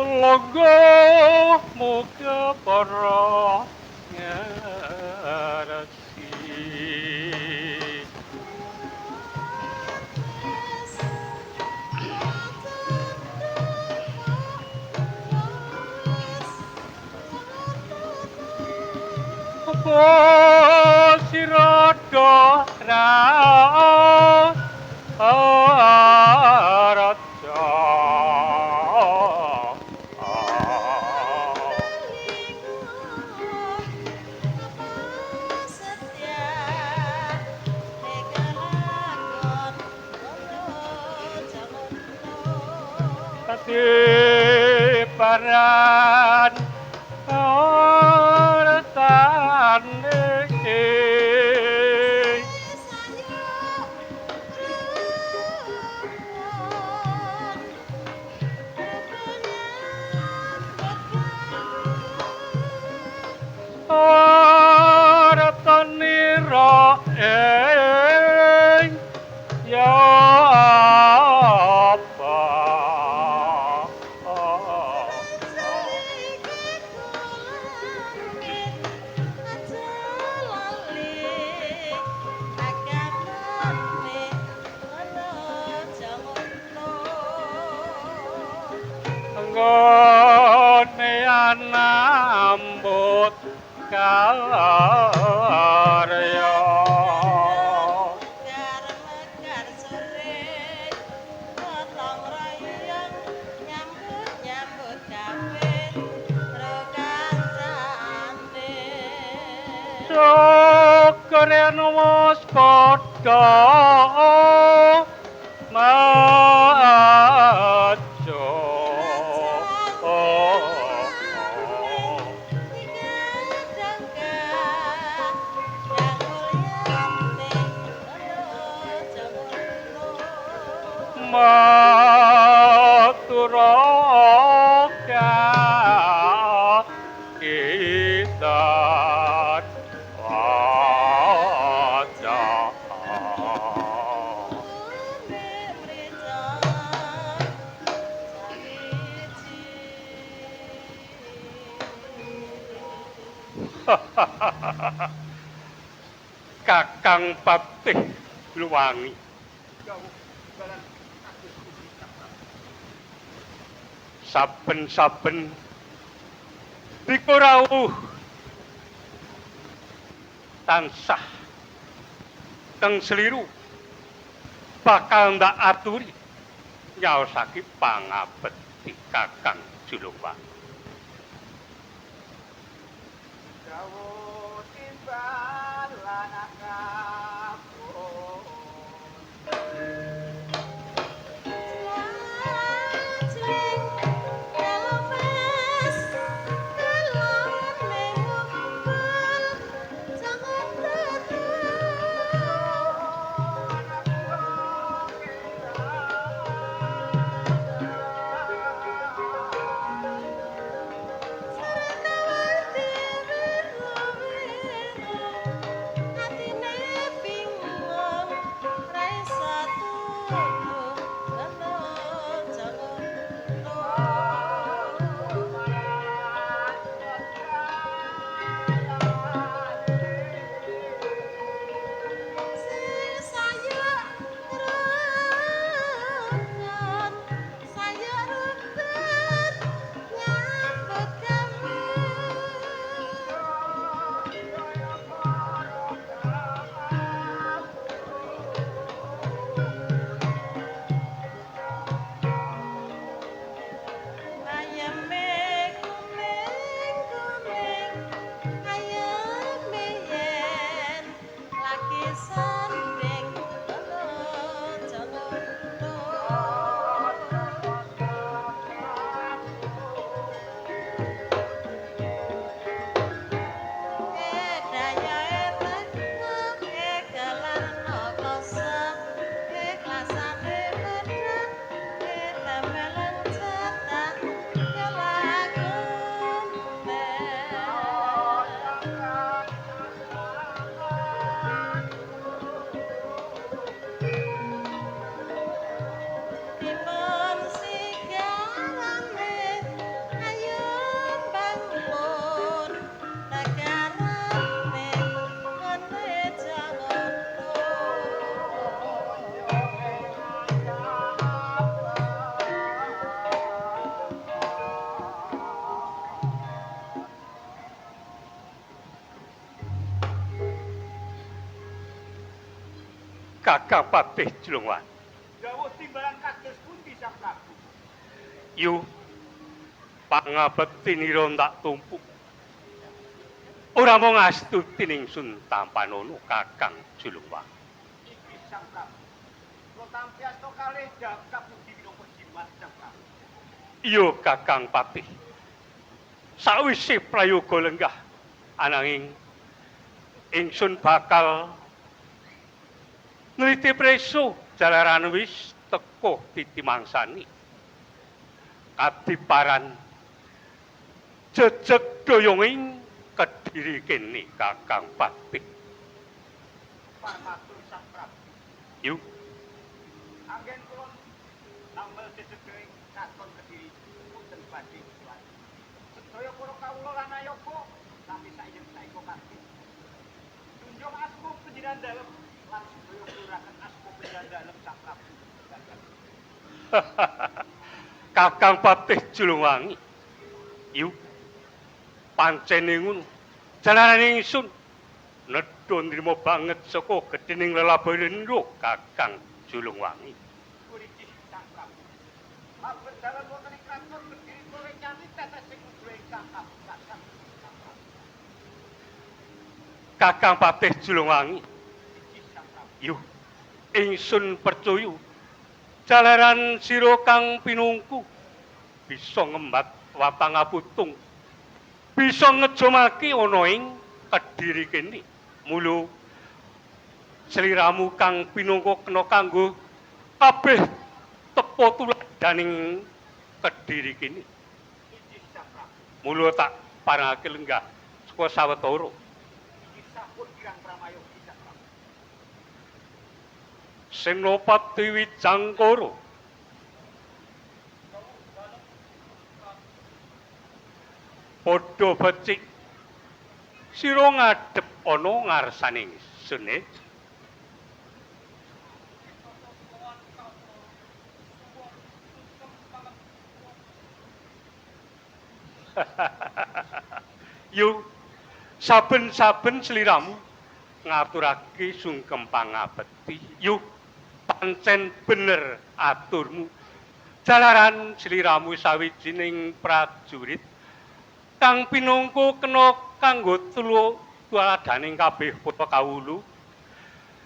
Longgo muga para ngersi. Apa sira do raja? Paran ortane ortanira ing ya anambut karya mekar sore gotong royong nyambut nyambut gawe karo kancane. Syukur yen wis padha majo. Maturaka kita waca. Kakang Patih Luwangi, saben-saben dika rawuh tansah teng seliru bakal ndak aturi nyaosake pangabekti Kakang Juluwangi. Dawuh timbal lan akapun. Atine Kakang Patih Julungwangi. Dawuh timbalan kados pundi Sang Prabu? Yu pangabekti nira tak tumpuk. Ora mung astuti ningsun tampanono Kakang Julungwangi. Iki Sang Prabu. Kula tampi asta kalih kapundi minangka jimat Sang Prabu. Iya Kakang Patih. Sawise prayoga lenggah ananging ingsun bakal nliti preso jalaran wis teko titimangsani. Kadiparan jejeg doyonging Kediri kene Kakang Patih. Parmatur Sang Prabu. Yu anggen kula damel jejeg katon Kediri boten badhe kuwat. Sedaya para kawula lan ayoga sami saiyeng saiko kabeh. Junjung asma panjenengan dalem lan sedaya kelurahan asma panjenengan dalem Sang Prabu. Kakang Patih Julungwangi. Yu pancene ngono. Jalaran ingsun nedha nrimo banget saka gedhening lelabalendra Kakang Julungwangi. Kurinjih Sang Prabu. Mabur dalem wonten ing kraton Kediri kula rencani tetes sing nuduh ingkang kabukasan Sang Prabu. Kakang Patih Julungwangi. Injih Sang Prabu. Yu ingsun percaya jalaran sira kang pinungku bisa ngembat watang aputung, bisa ngejomake ana ing Kediri kene. Mula sliramu kang pinungku kena kanggo kabeh tepa tuladhaning Kediri kene. Injih Sang Prabu. Mula tak parengake lenggah saka sawetara. Injih sampun kirang pramayogi Sang Prabu. Senopati Wijangkara. Padha becik sira ngadhep ana ngarsane ingsun. Yu saben-saben sliramu ngaturake sungkem pangabekti. Yu pancen bener aturmu. Jalaran sliramu sawijining prajurit kang pinungku kena kanggo tuladhaning kabeh para kawula.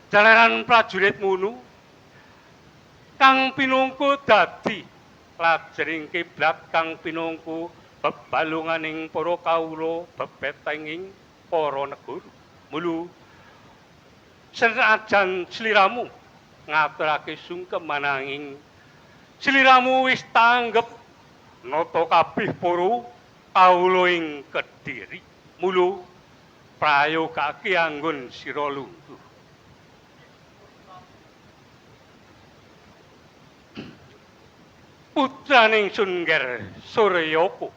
Jalaran prajurit munu kang pinungku dadi lajering kiblat kang pinungku bebalunganing para kawula bebetenging para negara. Mulu senajan sliramu ngaturake sungkem ananging sliramu wis tanggep nata kabeh para kawula ing Kediri. Mula prayogake anggon sira lungguh. Putraning Sungger Suryoko.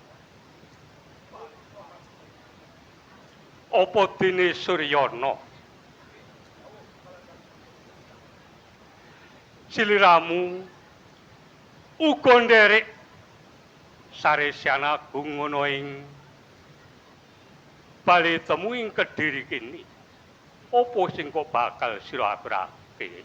Apa dene Suryana? Sliramu uga nderek Saresyana agung ana ing bali temu ing Kediri kene. Apa sing kok bakal sira aturake?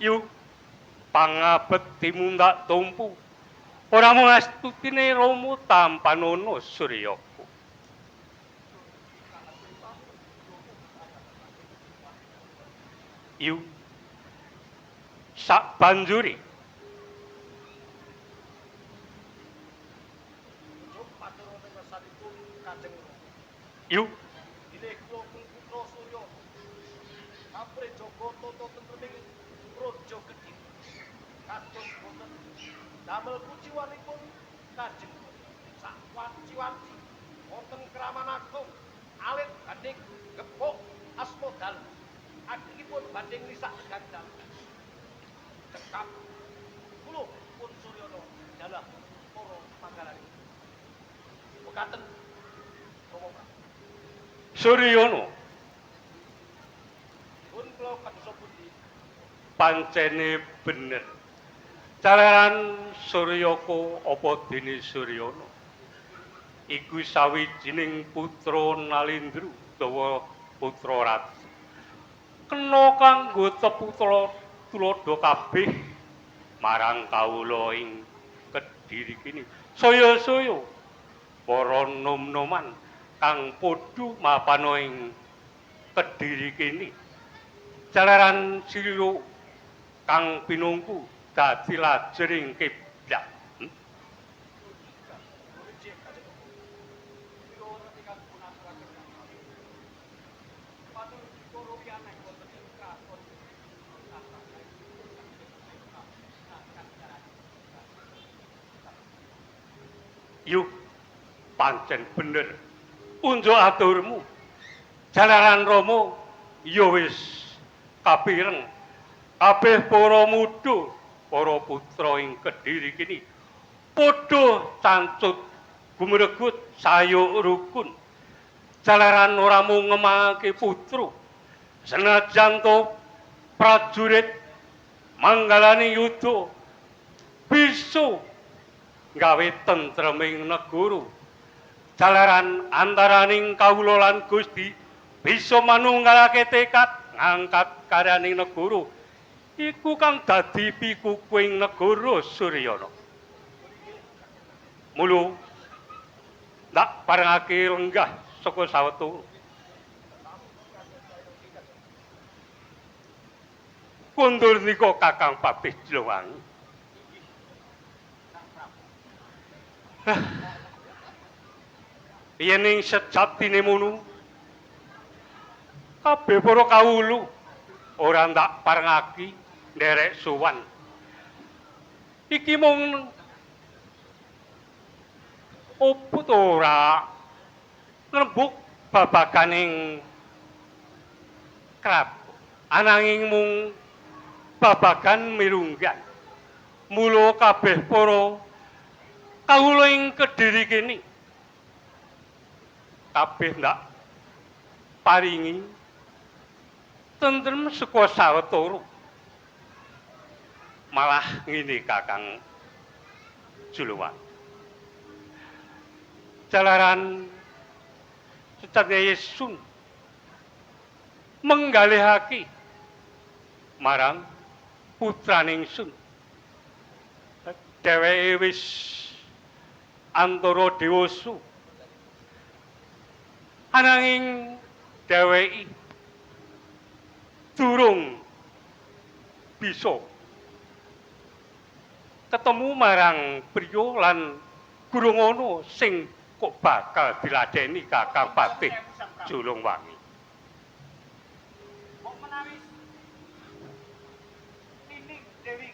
Yu pangabektimu ndak tumpu. Ora mung astutine Rama tampanono Suryaka. Yu sak banjuri yu Bilih kula putra Surya kapre jaga tata tentreming praja Kediri. Kados boten damel kuciwanipun Kanjeng sak wanci-wanci wonten Kraman Agung alit badhe gepuk asma dalem. Adikipun badhe ngrisak tegan dalem. Cekap kula pun Suryana dalah para panggalanipun. Mekaten Rama Prabu. Suryana Pun kula kadosa pundi? Pancene bener. Jalaran Suryaka apa dene Suryana iku sawijining putra Nalindra utawa putra ratu. Kena kanggo tepu tuladha kabeh marang kawula ing Kediri kini. Saya-saya para nom-noman kang padha mapana ing Kediri kini. Jalaran sila kang pinungku dadi lajering kiblat. Yuh, pancen bener unjuk aturmu. Jalaran Rama ya wis kapireng kabeh para muda, para putra ing Kediri kini padha cancut gumregut sayuk rukun. Jalaran ora mung ngemake putra, senajan to prajurit manggalane yuda bisa gawe tentreming negara. Jalaran antaraning kawula lan Gusti bisa manunggalake tekad ngangkat karyaning negara iku kang dadi pikukuhing negara Suryana. Mula ndak parengake lenggah saka sawetara. Kundur nika Kakang Patih Jlowangi. Yen ing sejatine munu kabeh para kawula ora ndak parengake nderek sowan. Iki mung opo to ora ngrembug babaganing krab, ananging mung babagan mirunggan. Mula kabeh para kawula ing Kediri kene kabeh ndak paringi tentrem saka sawetara. Malah ngene Kakang Juluwan. Jalaran secatne Yesun menggalihake marang putraning Sun. Dheweke wis antara dewasa, ananging dheweke durung bisa ketemu marang priya lan gurung ana sing kok bakal diladeni Kakang Patih Julungwangi. Mbok menawi Nining Dewi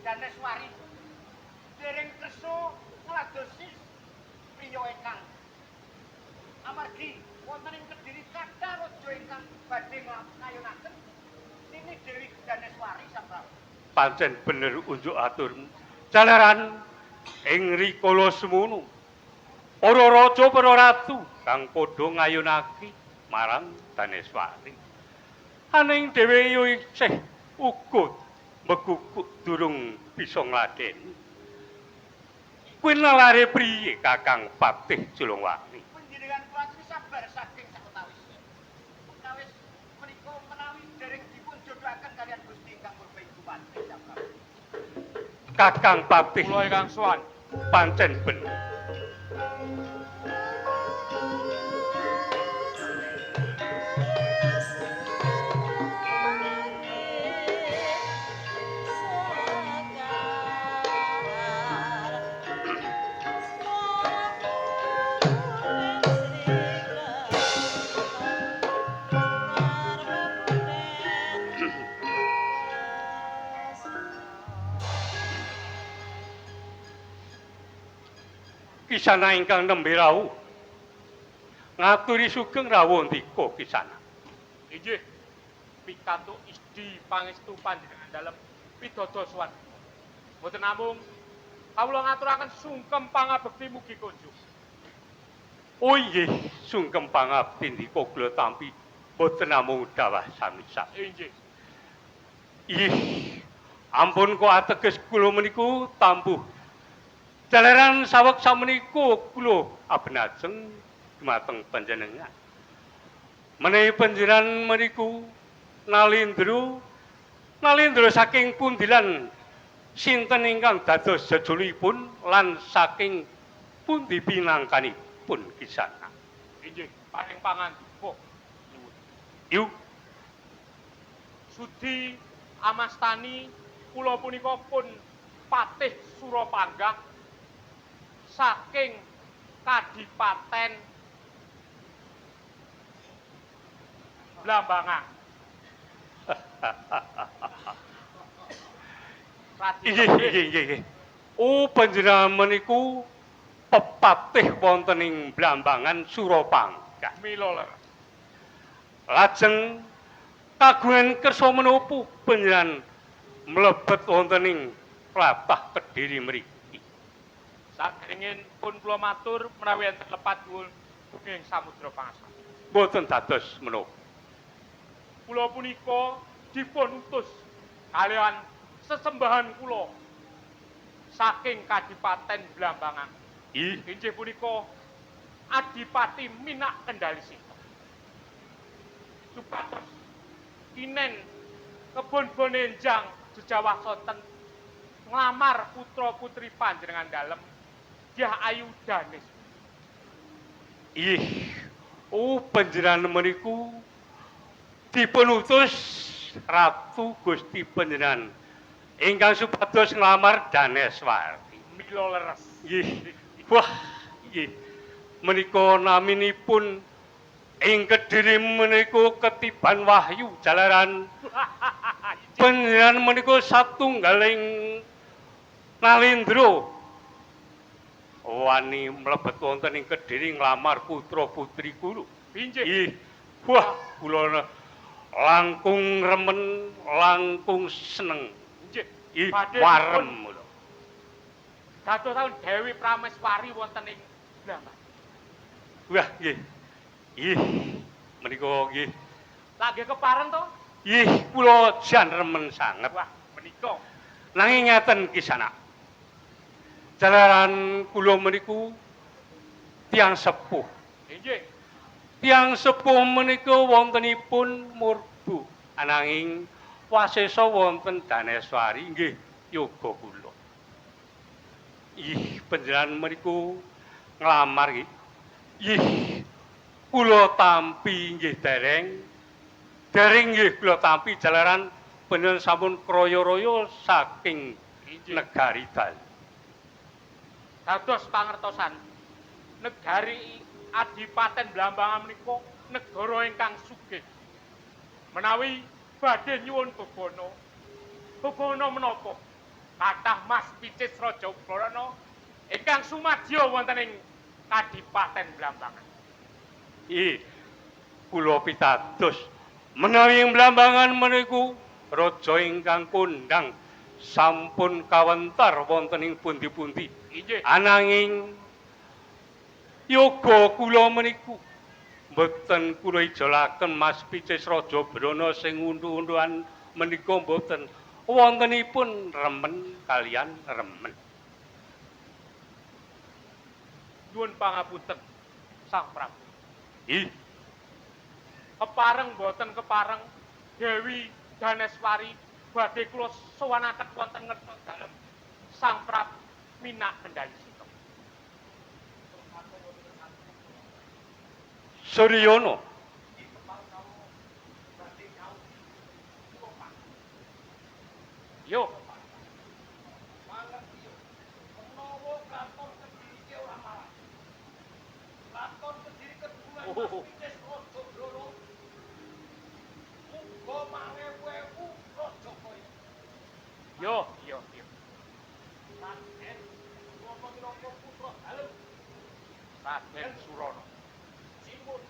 Daneswari dereng kersa ngladosi priya ingkang amargi wonten ing Kediri kathah raja ingkang badhe ngayunaken Nini Dewi Daneswari Sang Prabu. Pancen bener unjuk aturmu. Jalaran ing rikala semono para raja para ratu kang padha ngayunake marang Daneswari. Aning dhewe yo isih uga megukuk durung bisa ngladeni. Kuwi nalare priye Kakang Patih Julungwangi? Panjenengan kula aturi sabar saking sawetawis. Wekawis menika menawi dereng dipun jodohaken kaliyan Gusti ingkang purba iku Patih Sang Prabu. Kakang Patih kula ingkang sowan pancen bener. Kisana ingkang nembe rawuh ngaturi sugeng rawuh ndika Kisana. Inggih, pikantuk isdi pangestu panjenengan dalem pidada sowan. Mboten namung kawula ngaturaken sungkem pangabekti mugi kunjung. Oh inggih, sungkem pangabekti ndika kula tampi mboten namung dawah sami-sami. Inggih. Ih, Ampun kok ateges kula meniku tampuh. Jalaran saweg sameniku kula abenajeng dumateng panjenengan. Menawi panjenengan meniku Nalindra, Nalindra saking pundi lan sinten ingkang dados jejulipun lan saking pundi pinangkanipun kisana? Inggih, paring pangandika nyuwun. Yu, Sudi amastani kula punika pun Patih Surapanggah saking Kadipaten Blambangan. Inggih, inggih, inggih, inggih. Oh, panjenengan meniku pepatih wonten ing Blambangan Surapanggah. Mila leres. Lajeng kagungan kersa menapa panjenengan mlebet wonten ing tlatah Kediri mriki? Saderenge pun kula matur menawi enten lepat nyuwun ing samudra pangaksami. Mboten dados menapa. Kula punika dipun utus kaliyan sesembahan kula saking Kadipaten Blambangan. Ih, Inggih punika Adipati Minak Kendali Sita. Supados kinen kebon bonenjang jejawah sonten nglamar putra-putri panjenengan dalem Dyah Ayu Danis. Ih. Oh, panjenengan meniku dipun utus Ratu Gusti panjenengan ingkang supados nglamar Daneswari. Mila leres. Nggih. Wah, nggih. Menika naminipun ing Kediri menika ketiban wahyu jalaran panjenengan menika satunggaling Nalindra wani mlebet wonten ing Kediri nglamar putra-putri kula. Inggih. Ih, wah, kula langkung remen, langkung seneng. Inggih. Ih, Badhe warem dipun kula. Dados taun Dewi Prameswari wonten ing Blambangan. Wah, nggih. Ih, menika nggih. Lah nggih kepareng to? Ih, kula jan remen sanget. Wah, menika Nanging ngeten Kisana. Jalaran kula meniku tiyang sepuh. Inggih. Tiyang sepuh menika wontenipun murbu. Ananging wasesa wonten Daneswari nggih yoga kula. Ih, panjenengan meniku nglamar nggih. Ih, kula tampi nggih dereng. Dereng nggih kula tampi jalaran panjenengan sampun kraya-raya saking Inggih. negari Dal. Dados pangertosan negari Adipaten Blambangan menika negara ingkang sugih. Menawi badhe nyuwun bebana, bebana menapa? Kathah Mas Picis Raja Brana ingkang sumadya wonten ing Kadipaten Blambangan. Ih, kula pitados menawi ing Blambangan meniku raja ingkang kondhang sampun kawentar wonten ing pundi-pundi. Inggih. Ananging yoga kula meniku mboten kula ijolaken Mas Picis Raja Brana sing untu-untuan menika mboten wontenipun remen kalian remen. Nyuwun pangapunten Sang Prabu. Ih, Kepareng mboten kepareng Dewi Daneswari badhe kula sowanaken wonten ngersa dalem Sang Prabu Minak Kendali Sita. Suryono. Yo, Menawa kraton Kediri ki ora marah. Kraton Kediri kedudukan Oh. Mas Picis Raja Brana. Muga mangewu-ewu raja kaya. yo, yo, yo. Raden Surana minangka putra dalem Raden Surana. Simbun.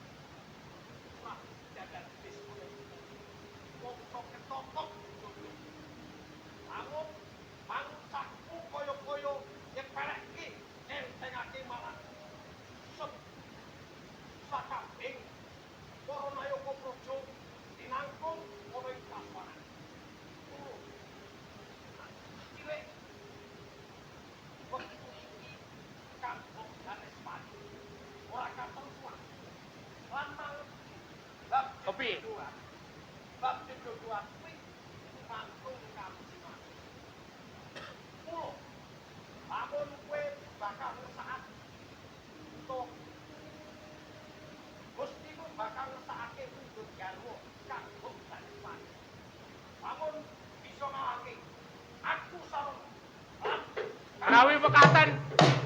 Prabu Jagat Bismaya. Mongko ketotok jodoh. Bangun mangcahku kaya-kaya nyepelekke entengake marang sep sakabeng para nayaka praja tinangkung ana ing kaswaran. Kepiye? Bab jodohan kuwi gumantung karo Siman. Mula lamun kowe bakal ngersakake to Gustimu bakal ngersakake wujud garwa kanggo Banyumas. Lamun bisa ngalahke aku sareng Menawi mekaten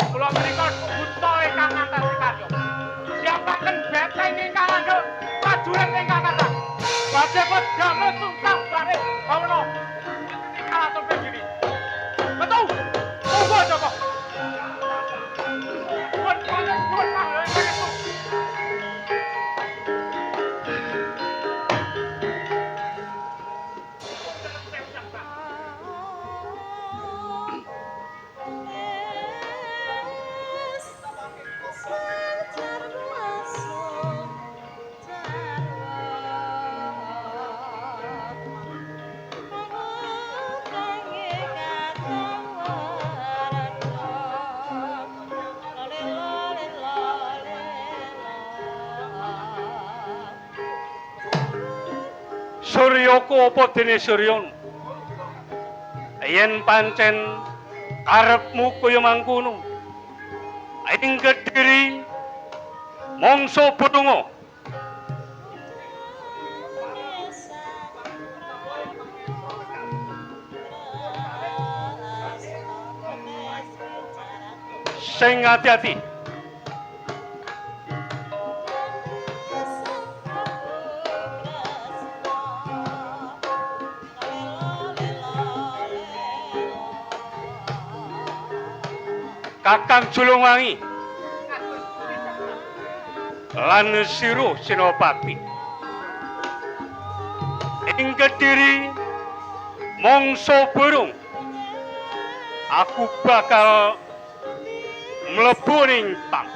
kula menika buta ingkang ngatasi karya. Siapaken beteng ingkang andhap prajurit ingkang kathah. Badhe pedhame tuntas bare bawana. Kalaton pendiri. Metu. Tunggu Joko. Nuwun panjenengan nuwun pangestu. Suryaku apa dene Suryan? Yen pancen karepmu kaya mangkono. Ing Kediri mangsa Brunga. Sing ati-ati. Kakang Julungwangi lan Siro Senopati. Ing Kediri mangsa burung aku bakal mlebu ning tang.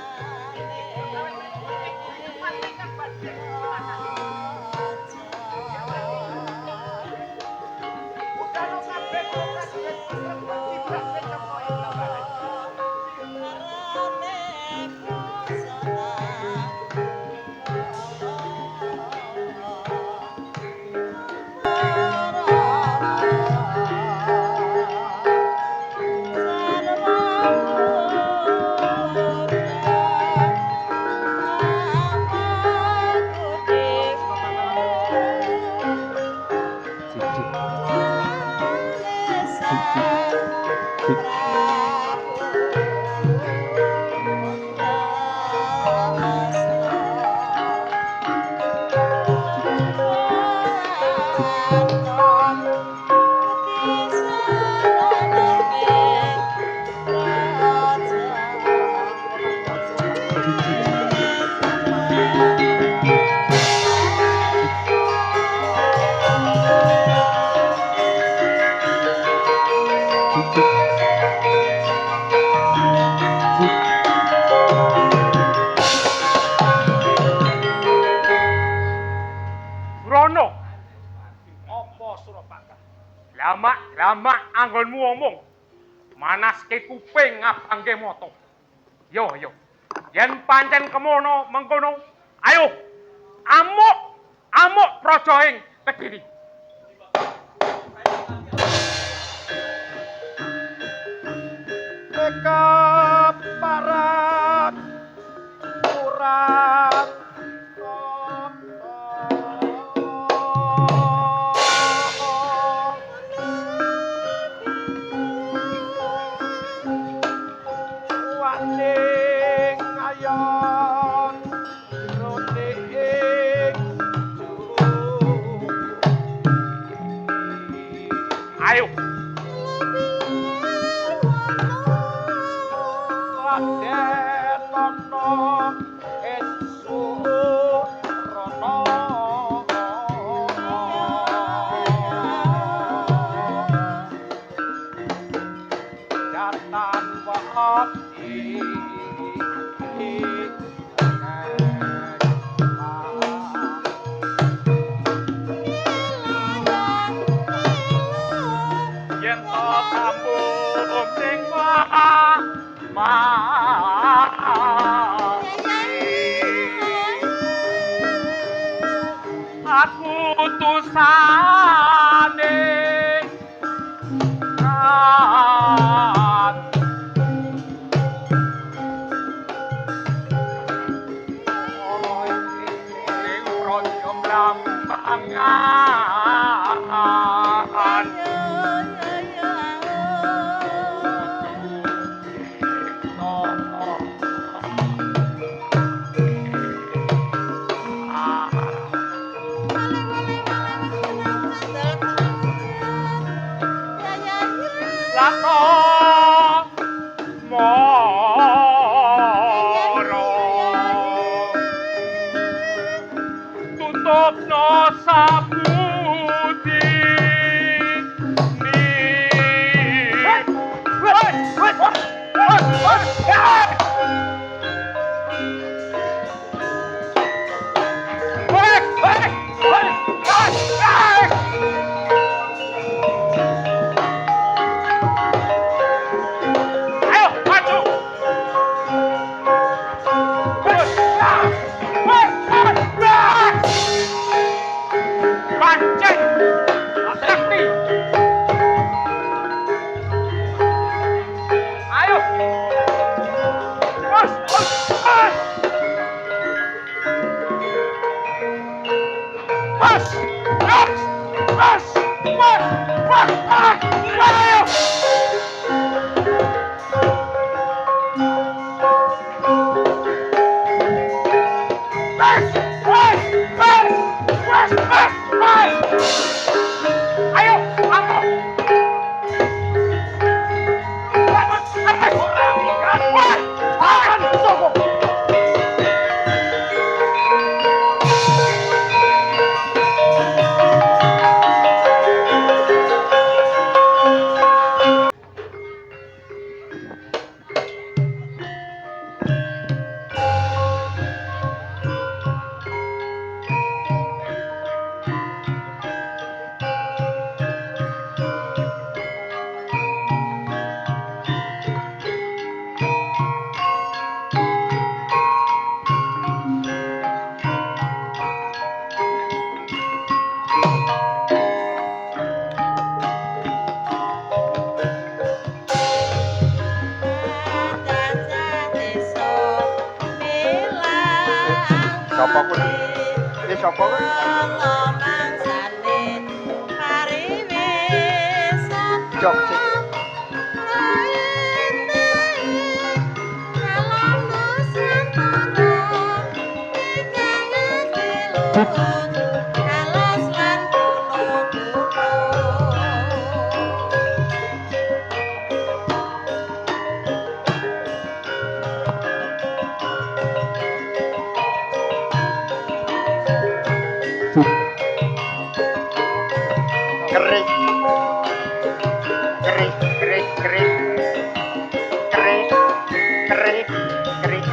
Rono, Apa Surapaka? lamak-lamak anggonmu omong. Manaske kuping ngabangke mata. Yo yo. Yen pancen kemono mengkono, ayo amuk amuk praja ing Kediri. Tekap parak kurang Waning ayon jroning juru. Ayo. Raden ana Esurana. Datan wati. Kaputusane rat ing praja Blambangan. Lako moro tutupno sabudi ni. Ayo maju. Pancen sakti. Ayo. Mas, mas, mas. Mas, mas, mas, mas, mas, mas. Ayo. Mas, mas, mas, mas, mas, mas. Ayo, aku. Sapa kuwi? Iki sapa kuwi? Jok sik. Keris. Keris, keris, keris. Keris, keris, keris.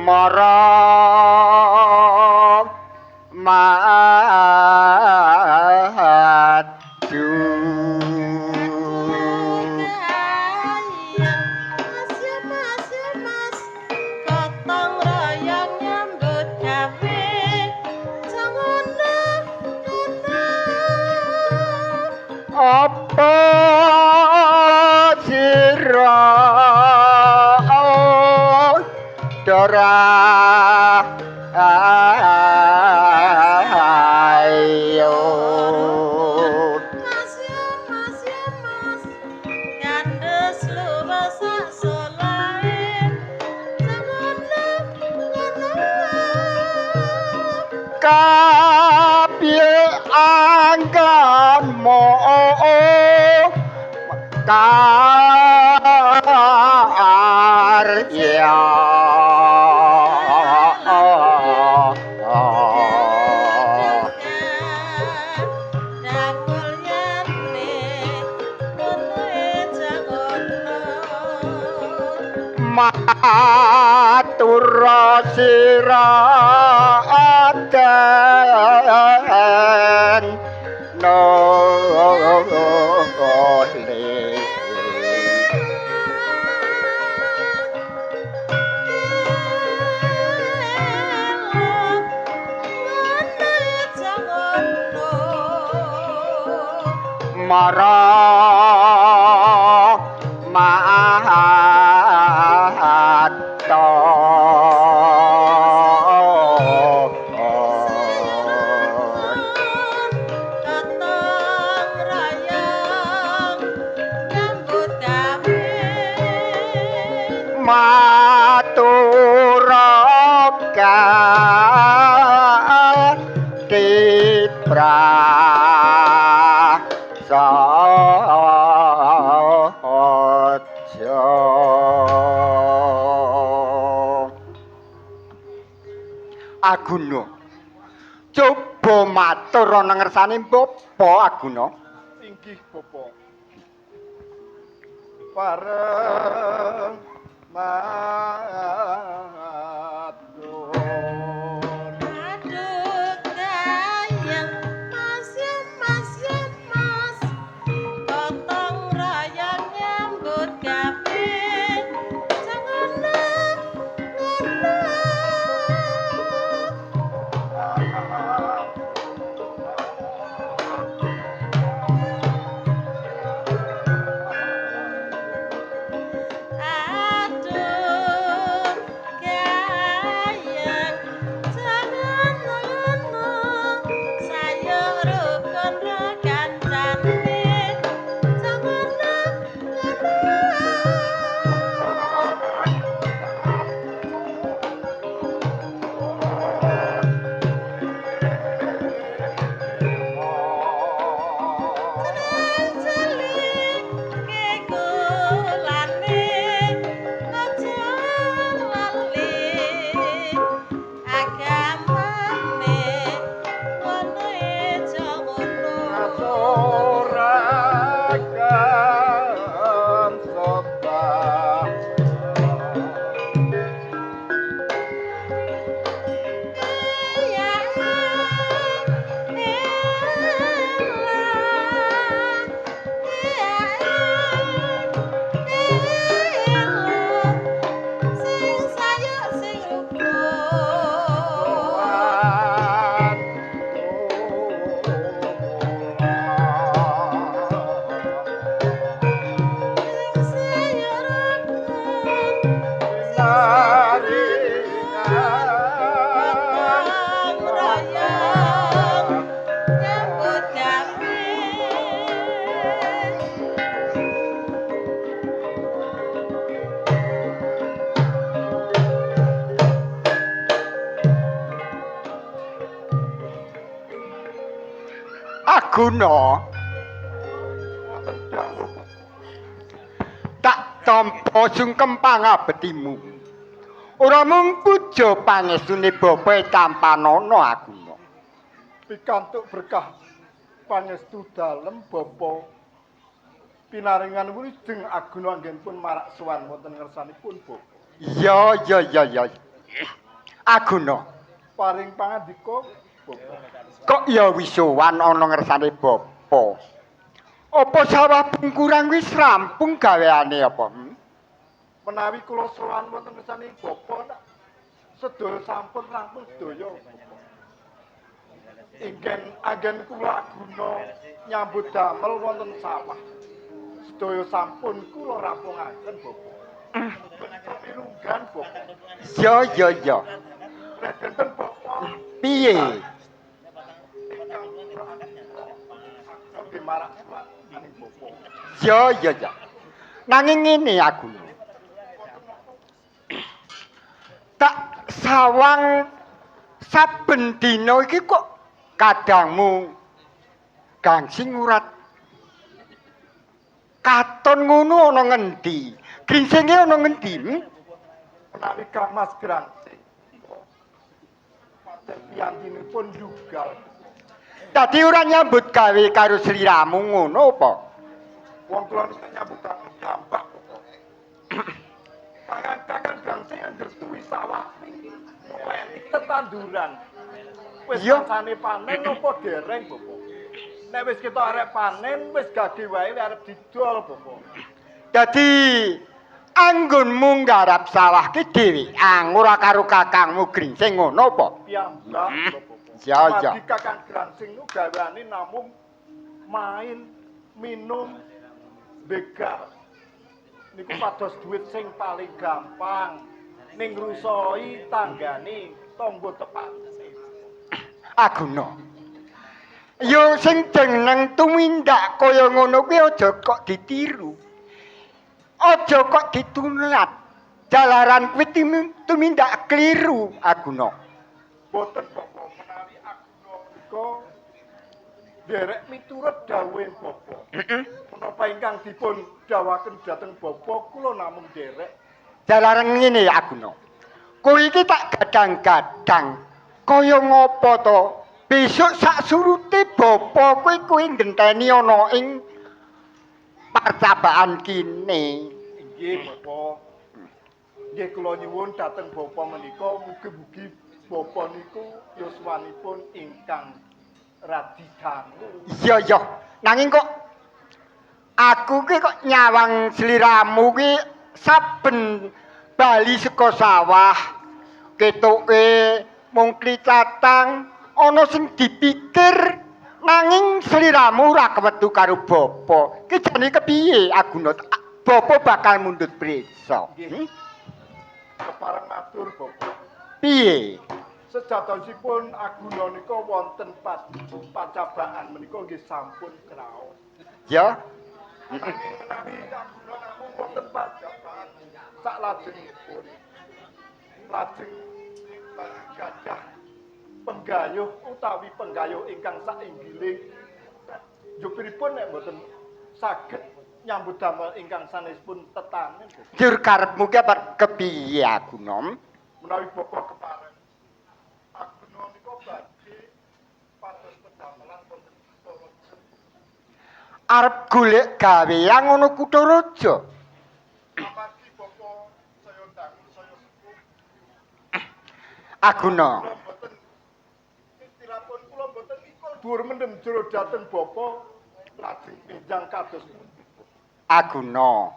Mara maju. Apa sira dora ayo. Mas angganmu karya. Matur sira aden nole mara Aguna, coba matur ana ngersane bapa Aguna. Inggih bapa. Pareng matur. Aduh gayeng mas ya mas ya mas, gotong royong nyambut gawe, jangan ngono. Aduh gayeng jangan ngono, saya rukun kancane, jangan ngono. Cilik kekulane aja lali agamane ngono aja ngono. Aturaken sebab Ya elah, sing sayuk sing rukun. Sing sayuk rukun, gotong royong nyambut gawe. Aguna, tak tampa sungkem pangabektimu. Ora mung puja pangestune bapa tampanana Aguna. Pikantuk berkah pangestu dalem bapa pinaringan wilujeng Aguna anggenipun marak sowan wonten ngersanipun bapa. Ya ya ya ya. Aguna, Paring pangandika bapa. Kok ya wis sowan ana ngersane bapa? Apa sawah bungkurang wis rampung gaweane apa? Menawi kula sowan wonten ngersane bapa sedaya sampun rampung sedaya bapa. Inggen anggen kula Aguna nyambut damel wonten sawah. Sedaya sampun kula rampungaken bapa. Pirunggan bapa. Ya ya ya. Reden bapa. Piye? Sampai marak sowan ning bapa. Ya ya ya. Nanging ngene Aguna. Tak sawang saben dina iki kok kadangmu Gangsing ora katon ngono ana ngendi? Gringsinge ana ngendi? Hmm? Menawi Kang Mas Grangsing. Pancen piyantinipun yugal. Dadi ora nyambut gawe karo sliramu ngono apa? Wong kula niku nyambut damel piyambak Bapak. Kakang Grangsing angger suwi sawah ngopeni tetanduran. Wis masane panen apa dereng, Bapak? Nek wis kita arep panen wis gage wae arep didol, Bapak. Dadi anggonmu nggarap sawah ki dhewean ora karo kakangmu Gringsing ngono apa? Piyambak, Bapak. Ya, ya. Margi Kakang Grangsing nu gaweane namung main, minum, begal. Niku pados duit sing paling gampang ning ngrusoi tanggane tangga tepat. Aguna. Yo sing jeneng tumindak kaya ngono kuwi aja kok ditiru. Aja kok ditunat. Jalaran kuwi tumindak kliru, Aguna. Boten Bapak, menawi Aguna menika nderek miturut dawuhe Bapak. Menapa ingkang dipun dawuhaken dhateng Bapak kula namung nderek. Jalaran ngene Aguna. Kowe iki tak gadang-gadang kaya ngopo to? Besok sak surute bapa kowe kowe ngenteni ana ing parcabaan kene. Inggih Bapak. Nggih kula nyuwun dhateng Bapak menika mugi-mugi Bapak niku yuswanipun ingkang radi dangu. Iya iya, nanging kok aku ki kok nyawang sliramu ki saben bali saka sawah ketoke mung klicatang ana sing dipikir nanging sliramu ora kewetu karo bapa. Ki jane kepiye Aguna? Bapa bakal mundhut prisa. Nggih. Kepareng matur Bapak. Piye? Sejatosipun Aguna nika wonten pacabaan menika nggih sampun kraos. Ya. Nanging menawi Aguna namung wonten pacabaan saklajengipun lajeng gadah penggayuh utawi penggayuh ingkang sainggiling njupiripun nek mboten saged nyambut damel ingkang sanespun tetanen. Jur karepmu ki apa kepiye Aguna? Menawi Bapak kepareng Aguna nika badhe pados pedamelan wonten Kutha Raja. Arep golek gawean ngono Kutha Raja. Amargi Bapak saya dangu saya sepuh. Aguna. Kula mboten istilahipun kula mboten mikul dhuwur mendem jero dhateng Bapak lajeng benjang kados pundi. Aguna.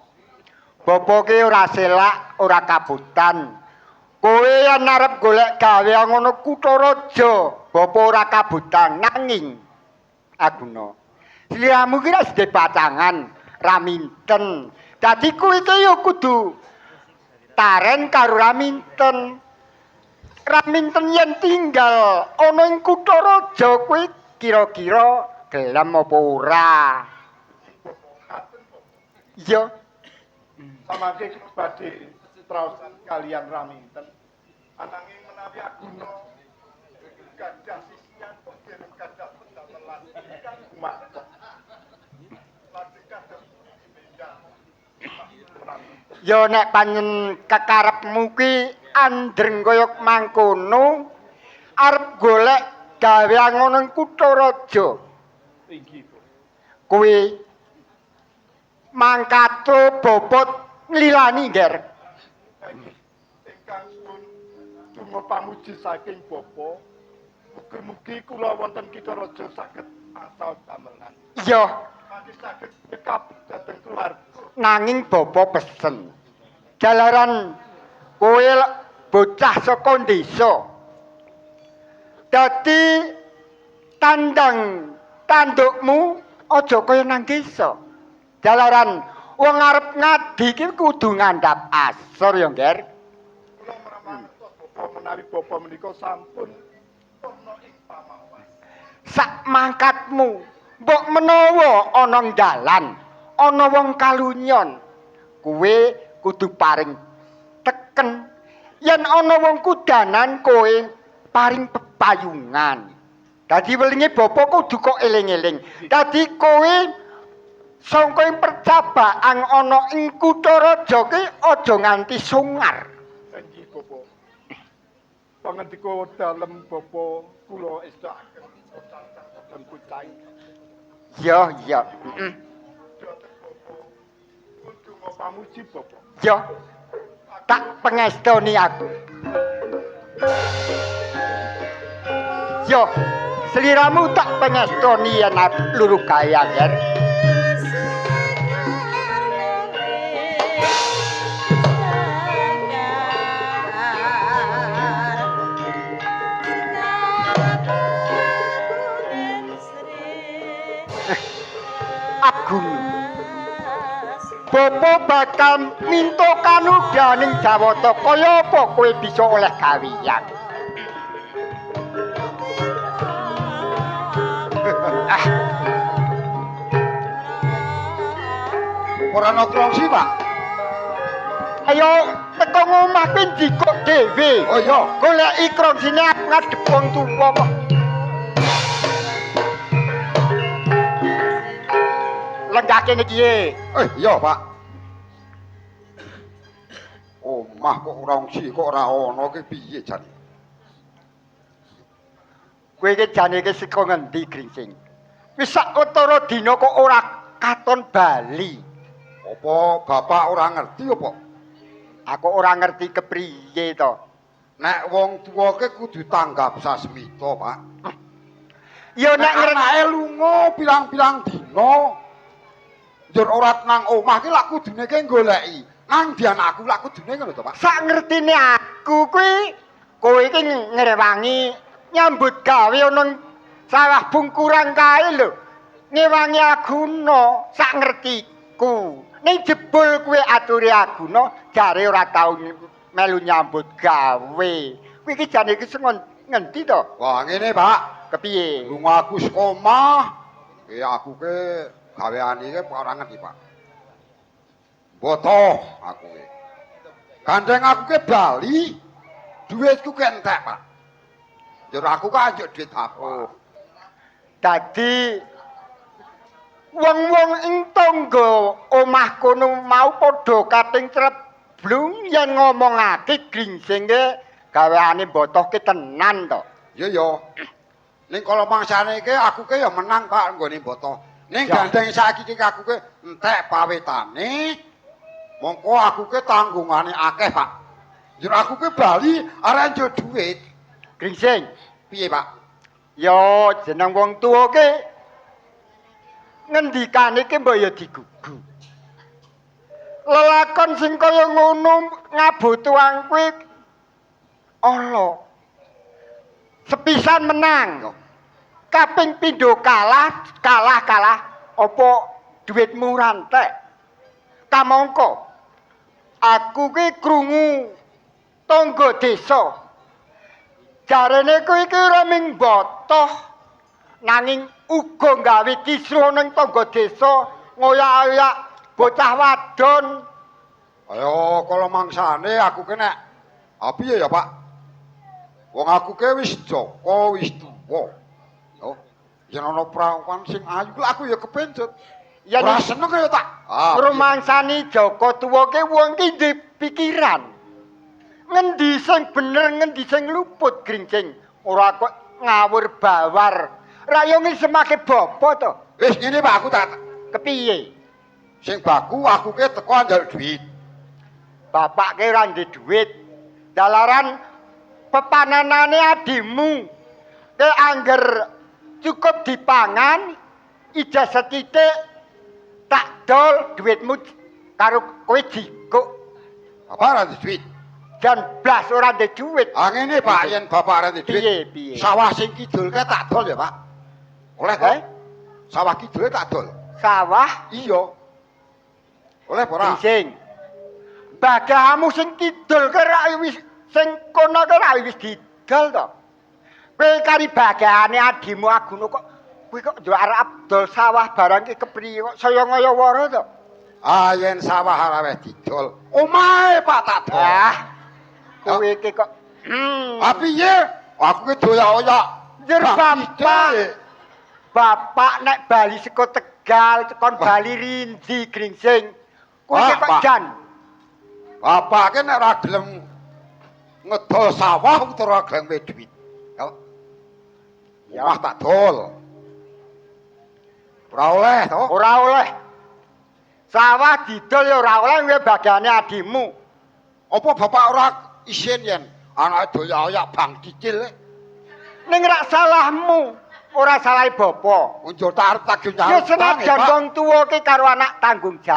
Bapa ki ora selak, ora kabutan. Kowe yen arep golek gawe ngono Kutha Raja, bapa ora kabutan nanging Aguna. Sliramu ki rak sedhe pacangan, raminten. Dadi kowe ki ya kudu taren karo raminten. Raminten yen tinggal ana ing Kutha Raja kowe kira-kira gelem apa ora? Iya. Samangke badhe traosan kalian raminten. Ananging menawi Aguna gadah sisian kok dereng gadah pedamelan ingkang gumantung. Lajeng kados pundi benjang. Ya nek panjen kekarepmu ki andreng kaya mangkono arep golek gawean ngono ing Kutha Raja. Inggih, Bu. Kuwi mangkato bobot nglilani, Nger. Ingkang suwun donga pamuji saking Bapa. Mugi-mugi kula wonten Kitha Raja saged asal damelan. Iya, Mangke saged nyekap dhateng keluarga. Nanging bapa pesen. Jalaran kowe bocah saka desa. Dadi tandang tandukmu aja kaya nang desa. Jalaran wong arep ngadi ki kudu ngandhap asor ya, Nger. Kula mangertos Bapa menawi Bapa menika sampun purna ing pamawas. Sak mangkatmu, mbok menawa ana dalan, ana wong kalunyon, kowe kudu paring teken. Yen ana wong kudanan kowe paring pepayungan. Dadi welinge bapa kudu kok eling-eling. Dadi kowe sangka ing percabaan ana ing kutha raja ki aja nganti sungar. Inggih bapa. Pangandika dalem bapa kula estakaken dan bocah. Ya, ya. Heeh. Kudunga pamuji bapa. Ya. Tak pengestoni aku. Yo, sliramu tak pengestoni yen luru kaya, Ger. Agung. Bapa bakal minta kanugrahaning Jawata kaya apa kowe bisa oleh gaweyan. Ah. Ora ana krongsi, Pak. Ayo teko ngomah kuwi njikuk dhewe. Oh iya, goleki krongsine aku ngadep wong tuwa kok. Lenggah kene iki. Iya, Pak. Omah kok krongsi kok ora ana ki piye jane? Kowe iki jane iki saka ngendi, Gringsing? Wis sawetara dina kok ora katon bali. Apa bapak ora ngerti apa? Aku ora ngerti kepriye to. Nek wong tuwa ki kudu tanggap sasmita, Pak. Ya nek anake lunga pirang-pirang dina njur ora nang omah ki lak kudune ki goleki. Nang ndi anakku lak kudune ngono to, Pak? Sak ngertine aku kuwi kowe iki ngrewangi nyambut gawe ana sawah bungkurang kae lho. Ngewangi Aguna sak ngertiku. Ning jebul kowe aturi Aguna jare ora tau melu nyambut gawe. Kowe iki jane iki sing ngendi to? Wah, ngene, Pak. Kepiye? Lunga aku saka omah, aku ke gaweane iki ora ngerti, Pak. Botoh aku ki. Gandeng aku ke bali, duitku ke entek, Pak. Njur aku ka njuk duit apa? Oh. Dadi wong-wong ing tangga omah kono mau padha kating treblung yen ngomongake Gringsing gaweane botohke tenan to. Iya ya. Ning kala mangsane iki aku ki ya menang, Pak, nggone botoh. Ning gandeng saiki iki aku ki entek pawetane. Mongko aku ki tanggungane akeh, Pak. Njur aku ki bali arep njuk duit. Gringsing, piye, Pak? Ya jeneng wong tuwa ki ngendikane ki mbok ya digugu. Lelakon sing kaya ngono ngabutuang kuwi ala. Sepisan menang. Kaping pindho kalah, kalah-kalah apa duitmu ora entek. Kamangka aku ki krungu tangga desa. Jarene kuwi iki ora ming botoh nanging uga gawe kisruh ning tangga desa ngoyak-oyak bocah wadon. Ayo kala mangsane aku ki nek piye ya, Pak? Wong aku ki wis jaka, wis tuwa. Yo, yen ana prawan sing ayu aku ya kepencut. Ya ora seneng ya tak. Rumangsani jaka tuwa ki wong ki duwe pikiran. Ngendi sing bener, ngendi sing luput, Gringsing. Ora kok ngawur bawar. Ra yo ngisemake bapa to. Wis ngene, Pak, aku tak kepiye? Sing baku aku ki teko njaluk duit. Bapak ki ora ndek duit. Dalaran pepanenane adimu. Ki angger cukup dipangan, ijaz sethithik tak dol duitmu karo kowe jikuk. Bapak ora ndek duit. Jan blas ora ndek duit. Ah ngene, Pak, yen bapak ora ndek duit. Piye, piye? Sawah sing kidul kae tak dol ya, Pak. Oleh to? Sawah kidule tak dol. Sawah? Iya. Oleh apa ora? Sing. Bagamu sing kidul kae rak wis sing kono kae rak wis didol to. Kowe kari bagane adimu Aguna kok kowe kok njuk arep dol sawah barang ki kepriye kok saya ngaya-wara to. Ah yen sawah ora wis didol, omahe Pak tak dol. Ah. Kowe iki kok Ah piye? Aku ki doyak-oyak. Njur Bang bapak, cicil. Bapak nek bali saka Tegal, kon bali rindi gringsing. Kuwi Wah, kok Pak. jan. Bapak ki nek ora gelem ngedol sawah utawa ora gelem duwe duit. Ya. Ya. Omah tak dol. Ora oleh to. Ora oleh. Sawah didol ya ora oleh kuwi bagiane adimu. Apa bapak ora isin yen anake doyak-oyak bang cicil? Ning rak salahmu, ora salahe bapa. Unjur tak arep tagih Ya nyaur utang, senajan Pak. wong tuwa ki karo anak tanggung jawab.